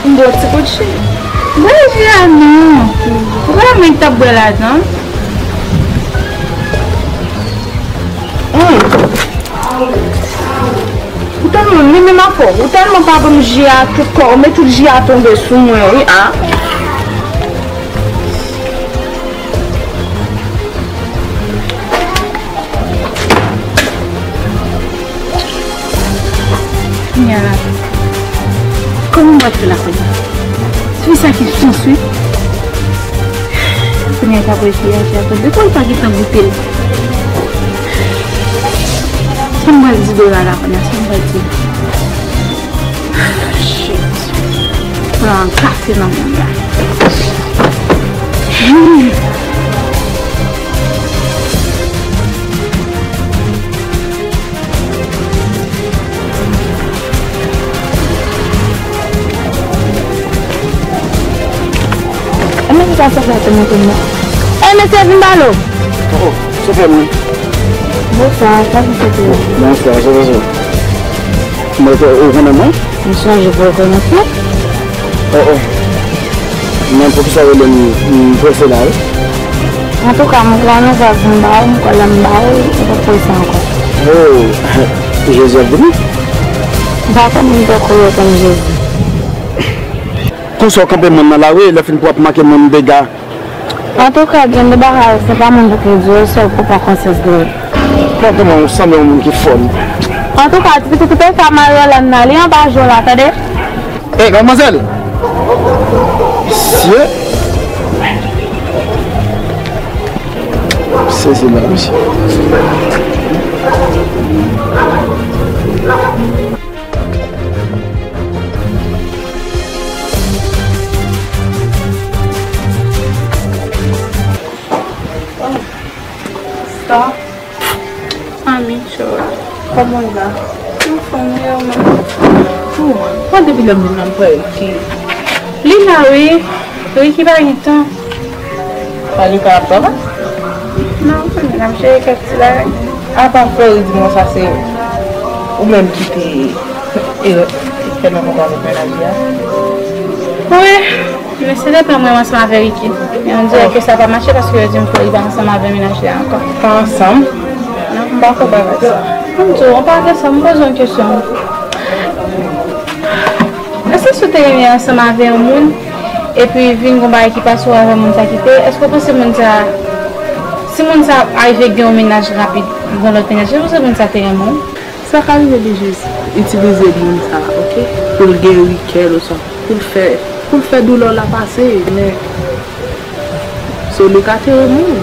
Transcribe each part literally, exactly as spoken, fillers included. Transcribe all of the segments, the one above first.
M bwè yon ti kout ji. Bwè ji a non. Ou pa wè mwen ki t ap bwè ladan? Hum. Ou tèlman, men menm afè w, ou tèlman pa ban m ji a tout kò, ou met tout ji a tonbe sou mwen, wi, a. Kounye a la, kòman m pral fè la kounye a? Se sa ki sans, wi. Kounye a, pa pral fè aji a tande. Kòman l pa gentan goute l? Sa m pral di Dora la kounye a? Sa m pral di? Shit. Pran kase nan moun la. E mesye sa, sa fè te montre m nan. E mesye, vin ba lo. Oh, oh, sa fè mwen. Bonswa, sa fè te. Bonswa, sa fè. Mwen te, ou konnen mwen? M sonje pou rekonèt mwen. Oh, oh. Men poukisa w rele m, m prese la, wi? Antouka, m gen yon nouvèl pou m ba ou, m kwè lè m ba ou, ou p ap prese ankò. Oh, Jezi ap vini? M pa konn moun poko yo konn Jezi. Konsa w kanpe moun nan lari, lè fin pou w ap manke moun dega. Antouka, gen de bagay, se pa moun pou te di yo, se ou k pa konsyans de yo. Bon, kòman ou sanble yon moun ki fòl? Antouka, ti pitit ou te fè a Maryolèn nan, li anba je w la, tande? Ey, madmwazèl! Mesye! Sezi la, mesye. Star. Anmè, Joel. Kòman w la? Anfòm, wi, ou menm? Ou, mwen depi lè m vin la, m kwè Ricky. Li la, wi. Ricky pa gen tan. Pa gen tan ap travay? Non, konnen l ap jere kèk ti bagay. Apa Flori di mwen sa se ou menm ki te, e, fè nan konprann mennaj li a? Wi, men se depi mwen ansanm avè Ricky. Men on dirè ke sa pa mache paske yo di m Flori pa ansanm avè mennaj li a ankò. Pa ansanm? Non, m pa kwè bagay sa. Kòm di w, an palan de sa, m poze yon kesyon. Èske si w te renmen ansanm avè yon moun, epi vin gon bagay ki pase w avè moun sa kite, èske w panse moun sa, si moun sa ap arive gen yon mennaj rapid, gon lòt mennaj, èske w panse moun sa te renmen w? Sa ka rive li jis itilize moun sa, oke? Pou l geri kè l oswa pou l fè, pou l fè doulè w la pase, men so li ka te renmen w.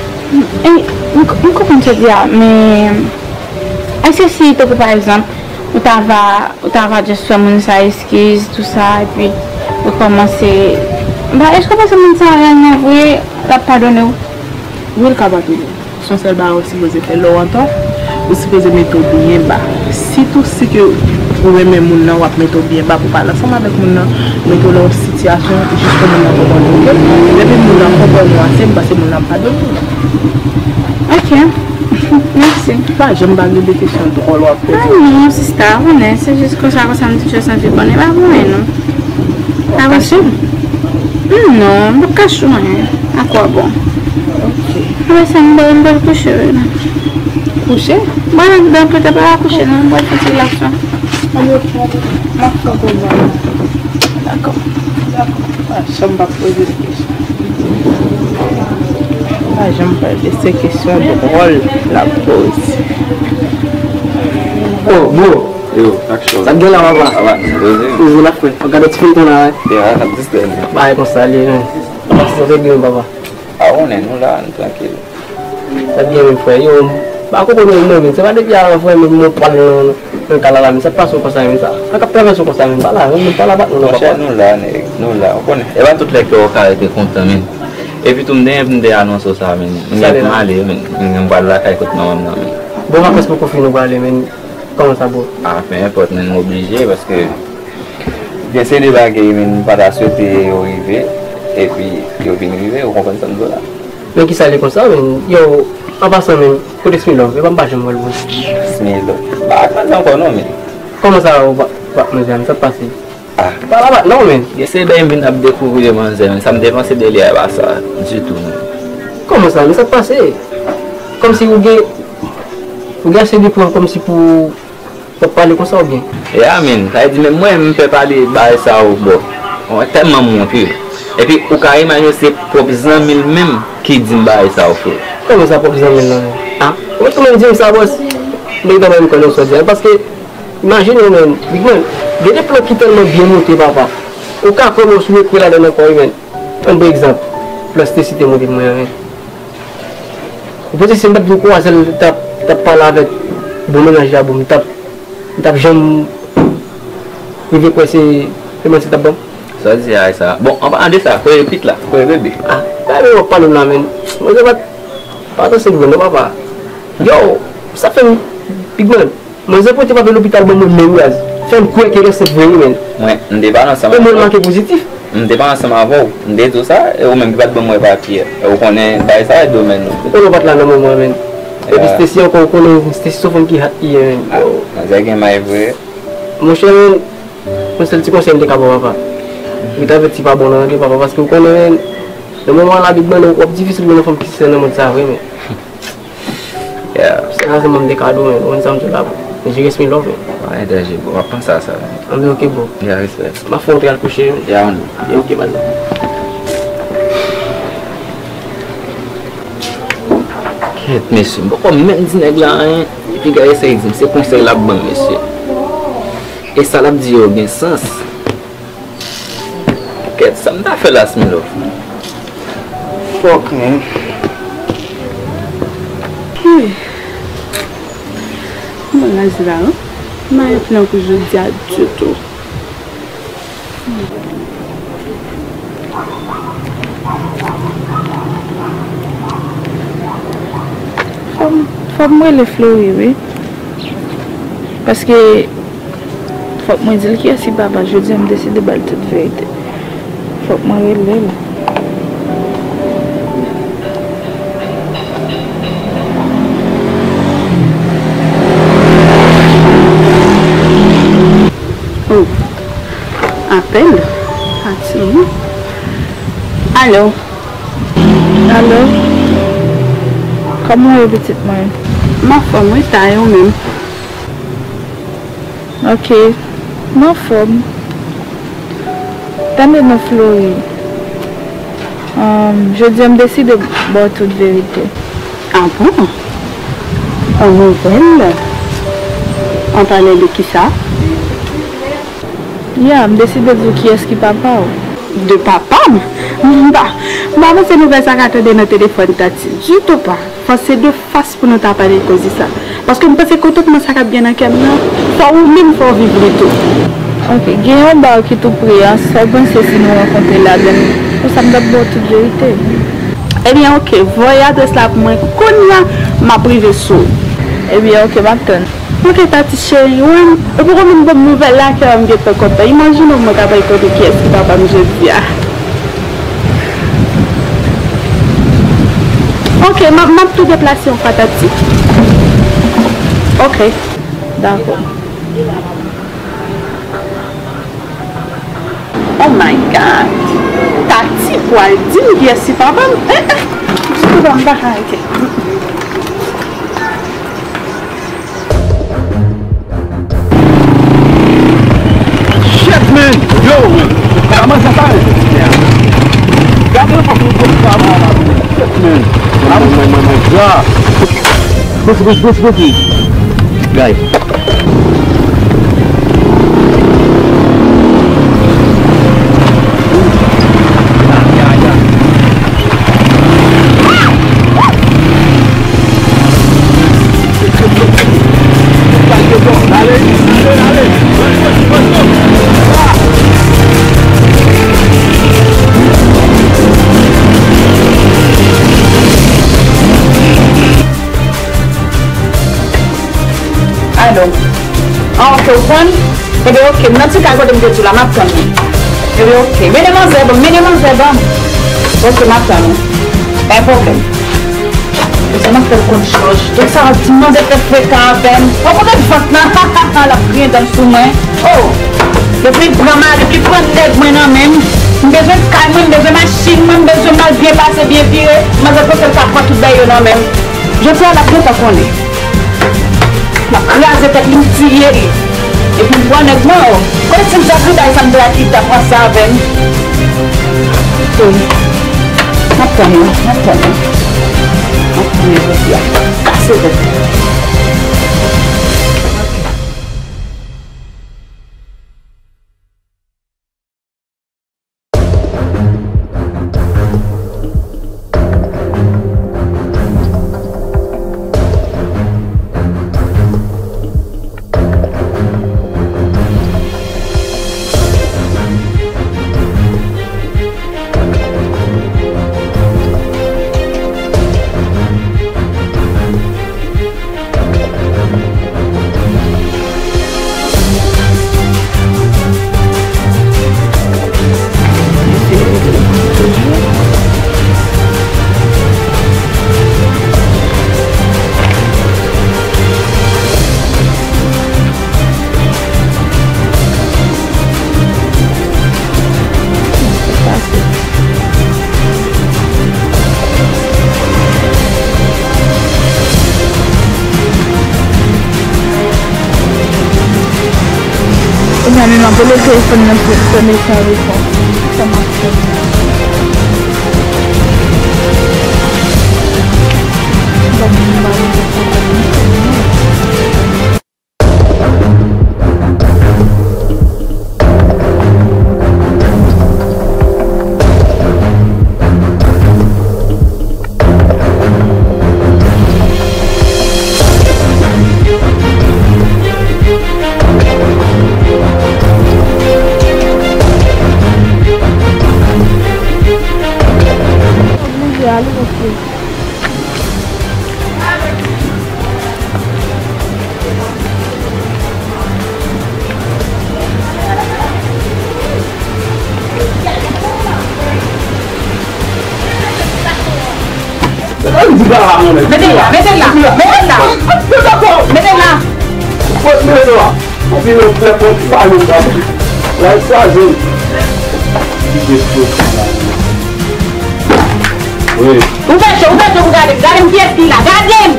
E, m, m konprann sa w di a, men èske si, tankou pa egzanp, ou ta va, ou ta va just fè moun sa eskiz, tou sa, epi ou kòmanse, ba, èske w panse moun sa reyèlman vre, l ap padone w? Wi, l ka padone w. Se yon sèl bagay ou sipoze fè lè w antan, ou sipoze mete w byen ba. Sitou si ke ou renmen moun nan, w ap mete w byen ba pou w pa al ansanm avèk moun nan, mete w nan yon sitiyasyon jis pou moun nan konprann ou, oke? Depi moun nan konprann ou ase, m panse moun nan ap padone w. Oke. Mèsi. Pa janm pa gen de kesyon dwòl w ap poze. Ah non, sista, ou konnen, se jis konsa, konsa m toujou santi konnen, pa pou anyen non. Avanse. Non, m p ap kache w anyen. Akwabon? Oke. Apre sa, m pral, m pral kouche wi la. Kouche? Mwen nan, nan pete pa kouche non, m pral fè ti relax la. Ann, oke, m ap fè w konprann. Dakò. Dakò. Pa janm pa poze m kesyon. Pa janm pale de se kesyon dwòl l ap poze. Oh, bro. Yo, aksyon. Sa k gen la, papa? Sa va, poze. Poze la, frè. Ap gade ti feyton la, wi. Te a, ap distrè nou. Bagay konsa li ye, men. Papa, se regle, papa. A, ou konnen, nou la, nou trankil. Sa k gen, men, frè? Yo, pa konprann mwen, men. Se pa depi avan, frè, men, mwen pral nan, nan kay la, la, men. Sa k pase w konsa, men, sa? Sa k ap travèse w konsa, men? Pa la, men, pa la, bat nou, non, papa. Monchè, nou la, nèg. Nou la, ou konnen. E pa tout lè kè w ka rete kontan, men. Epi tou, m te, m te anonse w sa, men. M gen pou m ale, men. M gen pou m ale lakay kote manman m nan, men. Bon, vakans poko fini, ou prale, men. Kòman sa, bro? Ah, pe enpòt, men, m oblije, paske gen seri de bagay, men, m pa ta swete yo rive, epi yo vin rive, ou konprann sa m di w la. Men kisa li konsa, men? Yo, an pasan, men, kote Smilòv? Epa m pa janm wè l, bro. Smilòv? M pa ak manzè ankò, non, men. Kòman sa, ou pa, pa ak manzè a, men? Sa k pase? Ah, pa labat non, men. Gen se bèy m vin ap dekouvri de manzè, men sa m te panse de li a, e pa sa ditou, men. Kòman sa, men sa k pase? Kòmsi ou gen, ou gen ase de pwen kòmsi pou w ap pale konsa oubyen? Ya, men, sa vle di, menm mwen, m pè pale bagay sa yo, bò. Mwen tèlman m wont, wi. Epi, ou ka imajine se pwòp zanmi l menm ki di m bagay sa yo, frè. Kòman sa, pwòp zanmi l lan, men? Ah, ou menm di m sa, bòs. M te gentan kwè nan sa w di a, paske Imajine w, men, Big Man, gen de plan ki tèlman byen monte, papa. Ou ka kwè, men, sou ekri ladan l ankò, wi, men. Ann pran egzanp, plan Stacy te montre mwen an, men. Ou panse si m pa t vin kwaze l, t ap, t ap pale avèk bon mennaj la, bon, m t ap, m t ap janm rive kwè se, se manti l t ap ban m? Sa w di a, sa. Bon, an palan de sa, kote Pit la? Kote bebe? Ah, gade w ap pale m la, men. Mwen, se pa t, pa t ansent vre, non, papa. Yo, sa fè m, Big Man. Manzè pote papye lopital ban mwen menm raz. Fè m kwè ke l ansent vre wi, men. Mwen, m te pale ansanm avè w. E mwen make pozitif. M te pale ansanm avè w. M te di w sa, e ou menm ki pa t ban mwen papye a. E ou konnen bagay sa e domèn nou. Konnen w pa t la nan moman an, men. Epi Stacy ankò, ou konnen Stacy se yon fanm ki hot li ye, men. Ah, manzè gen may vre. Monchè, men, yon sèl ti konsèy m te ka ba w, papa. Ou te avèti pa bon nan de papa, paske ou konnen, men, nan moman an la, Big Man, w ap difisil jwenn yon fanm ki sensè nan mond sa vre, men. Yeah. Se la sèlman m te ka di w, men. Ou konn sa m di w la, bro. Jere mi love, men. Pa gen danje, bro. M ap panse a sa, men. Anben, ok, bro. Yeah, respect. M ap fè yon ti al kouche, men. Yeah, on. Anben, ok, baz. Kèt, mesye. M poko menm di nèg la anyen. Epi gade sa li di m. Se konsèy l ap ban m, mesye. E sa l ap di yo gen sans. Kèt, sa m ta fè la, Smilov? Fòk, men. Hey. Mwen razi la, wi. M pa gen plan pou jodi a ditou. Fò m, fò m rele Flori, wi. Paske Fòk mwen di l kiyès ki papa l. Jodi a, m deside ba l tout verite. Fòk mwen rele l. Oh, apèl. Alo. Alo. Kòman w ye, pitit mwen? M anfòm, wi, ta e ou menm? Ok, m anfòm. Tande non, Flori. Ahn, jodi a, m deside ba w tout verite. Ah bon? Yon nouvèl? An pale de kisa? Ya, m deside di w kiyès ki papa w. De papa m? M pa, m pa panse nouvèl sa ka tande nan telefòn, Tati. Ditou pa. Fò se de fas pou nou ta pale koze sa. Paske m panse kontantman sa k ap gen nan kè m nan, fò ou menm fò w viv li tou. Ok, gen yon bar ki tou pre a, sa w panse si nou rankontre ladan l? Konsa m t ap ba w tout verite. Ebyen, ok, voye adrès la pou mwen kounye a, m ap rive sou ou. Ebyen, ok, m ap tann. Ok, Tati cheri, ou menm, ou poko menm ban m nouvèl la, kè m gentan kontan. Imajine w mwen ka pral konnen kiyès ki papa m jodi a. Ok, m ap, m ap tou deplase yon fwa, Tati. Ok. Dakò. Oh my God! Tati pral di m kiyès ki papa m. Eh, eh. Msye papa m pa ka rete. Shit, man! Yo! Kòman sa fè? Gade yon fòk nou pran travay la, man. Shit, man! Mwen, mwen, mwen, mwen, ja! Bouch, bouch, bouch, bouch! Guys. Alo. Ah, ok, ou konn? Ebyen, ok, m nan ti kay kote m te di w la, m ap tann ou. Ebyen, ok. Mennen manzè ban m, mennen manzè ban m. Ok, m ap tann ou. Pa gen pwoblèm. Konsa m ap fè l konn chòch. Tout sa, ti manzè fè freka avè m. Ou konnen vant lan, l ap griyen dan l sou mwen. Oh! Epi l pran mari m, li pran nèg mwen nan men m. M bezwen kay mwen, m bezwen machin mwen, m bezwen m al byen pase, byen vire. Manzè panse l ka pran tout bagay yo nan men m. Jodi a, l ap gentan konnen. M ap kraze tèt li, m tiye l. Epi m pran nèg mwen, o. Konnen si m t ap viv bagay sa, m t ap, li t ap ranse avè m. Wi. M ap tann li, m ap tann li. M ap tann li jodi a. Kase tèt. Kounye a menm ap rele telefòn nan pou fè mesaj ou fò. Sa m ap fè. Oblije ale paske Mete l la, mete l la, mete l la. Mete l la. Mete l la. Anpi yo fè kont pa yo la kraze. Ki destriktif la. Wi. Ouvè je w, ouvè je w pou gade m. Gade m kiyès ki la. Gade m.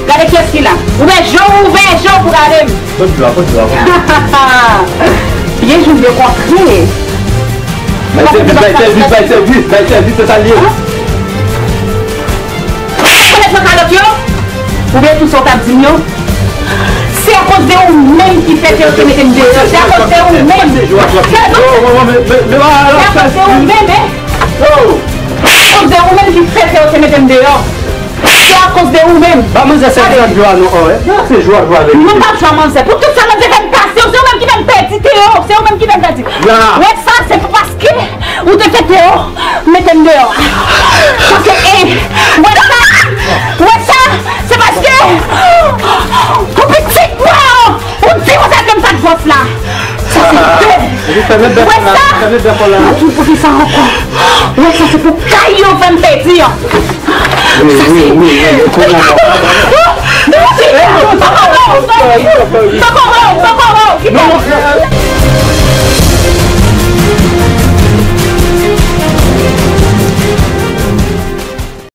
Gade kiyès ki la. Ouvè je w, ouvè je w pou gade m. Kot dlo a, kot dlo a, kot dlo a. Byen jwe, byen kontre. Bay sèvis, bay sèvis, bay sèvis, bay sèvis, se sa l ye. An? Ou konn pran kalòt yo? Oubyen tou sa w t ap di m yo? Se akoz de ou menm ki fè ke yo te mete m deyò. Se akoz de ou menm. Se akoz de ou menm, e. Se akoz de ou menm ki fè ke yo te mete m deyò. Se akoz de ou menm. Ba manzè sèvis ak dlo a non, an, e. Gade se jwa, jwa avèk li. Nou p ap jwe manzè. Pou tout sa manzè fè m pase, se ou menm ki fè m pèdi Teo. Se ou menm ki fè m pèdi. Wè sa, se pa paske ou te fè Teo mete m deyò. Paske, e, wè sa, wè sa, se paske pou pitit mwen an, ou di konsa ke m pa t gwòs la. Sa se de. Wè sa, m ap di w poukisa ankò. Wè sa, se pou kay yo fè m pèdi an. Wi, wi, wi, wi, wi, kounye a. Poko wè w, poko wè w, poko wè w, poko wè w.